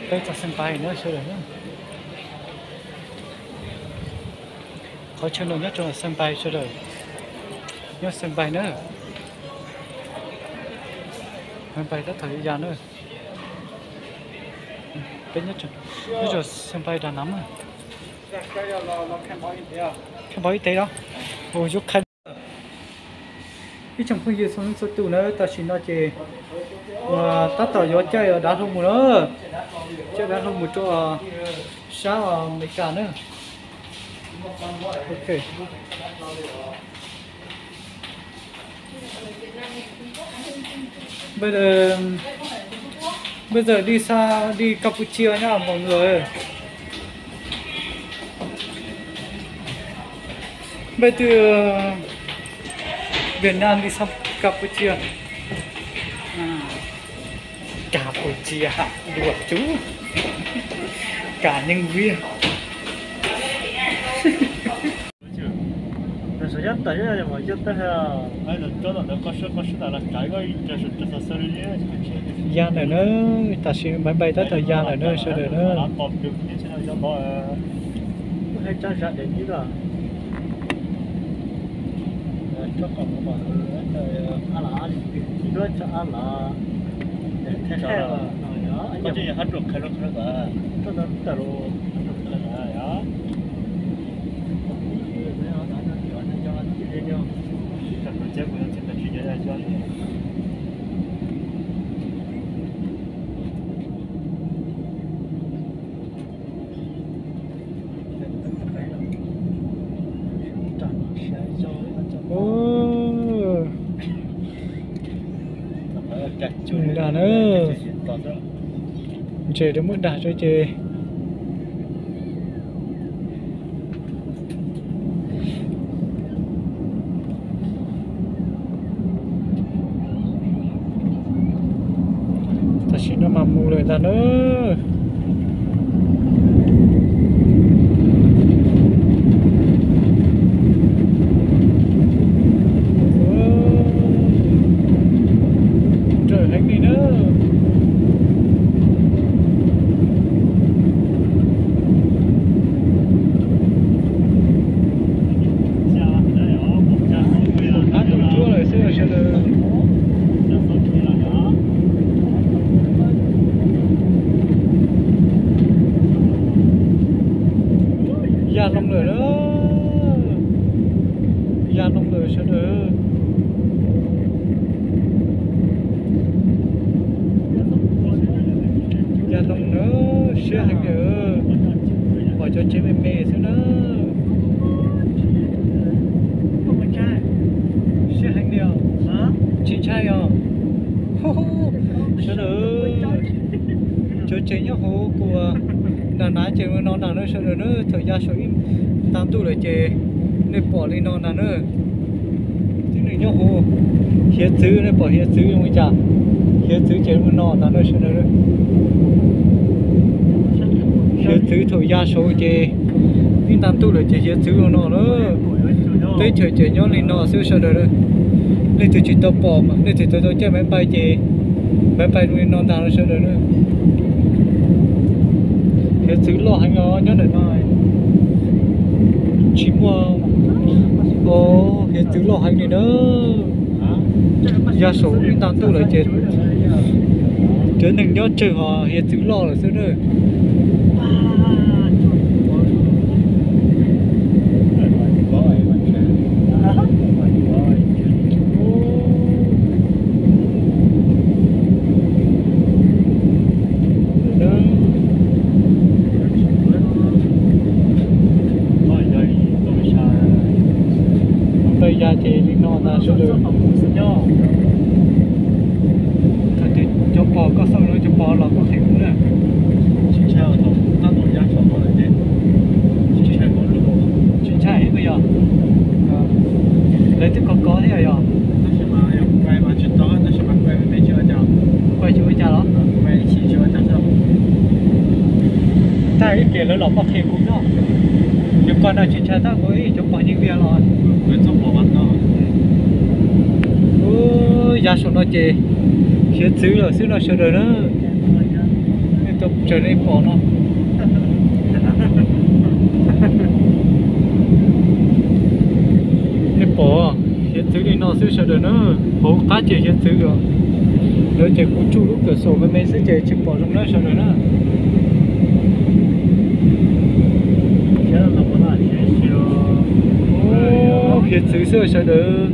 Peb txog sân bay na sawv daws na. Qhov chaw no nyob rau sân bay sawv daws. Nyob sân bay na. Sân bay tab tom ya na. Peb nyob rau sân bay Đà Nẵng na. Khai báo y tế đó. Ua yuav khai. Ib tsoom phooj ywg txhua leej txhua tus na, tam sim no ces tab tom yuav caij dav hlau mus na. Caij dav hlau mus rau sab Amelikas na. Ok. Bây giờ, bây giờ đi xa, đi Campuchia nhá mọi người. Bây giờ Việt Nam đi sang Campuchia. À, Campuchia hả? Đùa chú. Cả nhân viên. Ya ntawm na, tam sim máy bay tab tom ya ntawm na sawv daws na. Ub, dag na, ntses rau muab dag rau ces. Tam sim no mas mus lawm ntag na. Nrawm heev li na. Qab tu cuab lawm xwb sawv daws. Ya loo lawm na. Ya loo lawm sawv daws. Ya loo na, siab heev li. Pom cov tsev me me xwb na. Siab heev li os. Tsis ntshai os. Sawv daws, cov tsev nyob hauv kuv Đà Nẵng ces no nag na sawv daws na, thaum ya saum ib tag ntuj lawm ces nej pom li no nag na. Tib neeg nyob hauv hiav txwv, nej pom hiav txwv zoo li cas? Hiav txwv ces no nag na sawv daws. Hiav txwv thaum ya saud ces ib tag ntuj lawm ces hiav txwv zoo no na. Teb chaws ces nyob li no xwb sawv daws. Leej twg tsis tau pom mas leej twg tau tau caij máy bay ces máy bay zoo li no ntag sawv daws na. Hiav txwv loj heev os, nyob ntawm no tsis muaj. Hiav txwv loj heev li na. Ya saum ib tag ntuj lawm ces cov neeg nyob tsawg os, hiav txwv loj lawm xwb na. Peb ya ces li no ntag sawv daws. Thaum twg cov pog koj xauj no cov pog los koj qhia kuv na. Tsis ntshai, tsis ntshai koj yog. Lawv twb kov kov thiab yog. Quaj tsis ua cas los? Tag ib pliag lawv los koj qhia kuv no. Yog koj no tsis ntshai tab kuv ib cov pog nyeej viag los. Ya saum no ces hiav txwv lawm xwb no sawv daws na. Tsaws nej pom no, nej pom hiav txwv li no xwb sawv daws na. Hauv qab ces hiav txwv os, lawv ces kuv tsuj lub kawm xaum me me xwb ces tsis pom zoo na sawv daws na. Hiav txwv xwb sawv daws.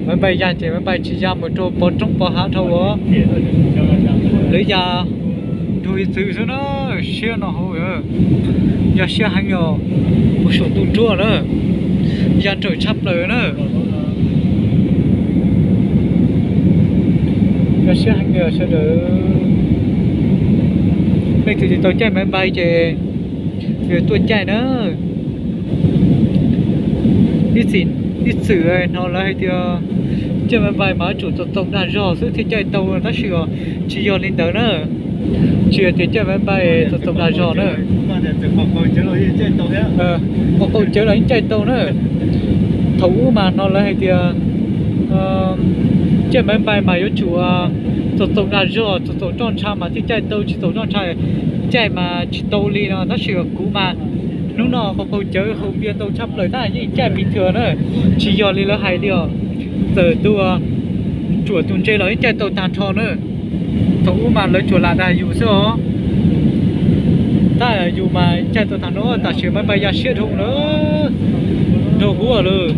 Maiv npai ya ces maiv npai tsis ya mus rau pov roob pov hav dhau os. Lawv ya nrug hiav txwv xwb na. Siab no hauv, yog siab heev os, puag saum ntuj nruab na, ya nrawm tshaj plaws na. Yog siab heev os sawv daws. Leej twg tsis tau caij maiv npai ces tuaj caij na. Ib txwm hnov lawv hais tias caij maiv npai mas yuav tsum txaus txaus dag zog xwb thiaj caij tau, tab sis os tsis yog li ntawd na. Tsis hais tias caij maiv npai txaus txaus dag zog na, qaug qaug cawv los yeej caij tau na. Thaum ub mas hnov lawv hais tias caij maiv npai mas yuav tsum txaus txaus dag zog, txaus txaus roj ntsha mas thiaj caij tau, tsis txaus roj ntsha caij mas tsis tau li no. Tab sis kuv mas hnub no qaug qaug cawv haus npias ntau tshaj plaws tab yeej caij pis txwv na. Tsis yog li lawv hais li os. Txawm tus ruam tus ntse los yeej caij tau tag nrho na. Thaum ub mas lawv tsuas lam dag yus xwb os. Tab yus mas caij tau tag nrho, tam sim maiv npai ya siab dhau na. Nrau huv lawm.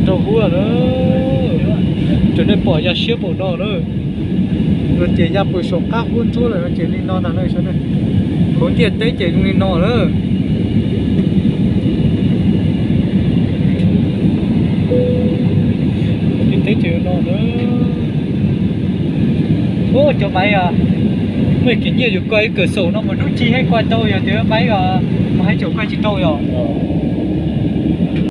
Nrau huv lawm. Tseem nej pom ya siab npaum no na. Luag tias ya puag saum qab huab ntsuab lawm no ces li no ntag na. Hauv ntiaj teb ces zoo li no na. Ntiaj teb ces no na. Ub, cov maiv, muaj kev nyiaj yus koj ib kawm xaum no mus hnub ci thiaj koj tau, yog tias maiv os, mus hais caum koj tsis tau yom.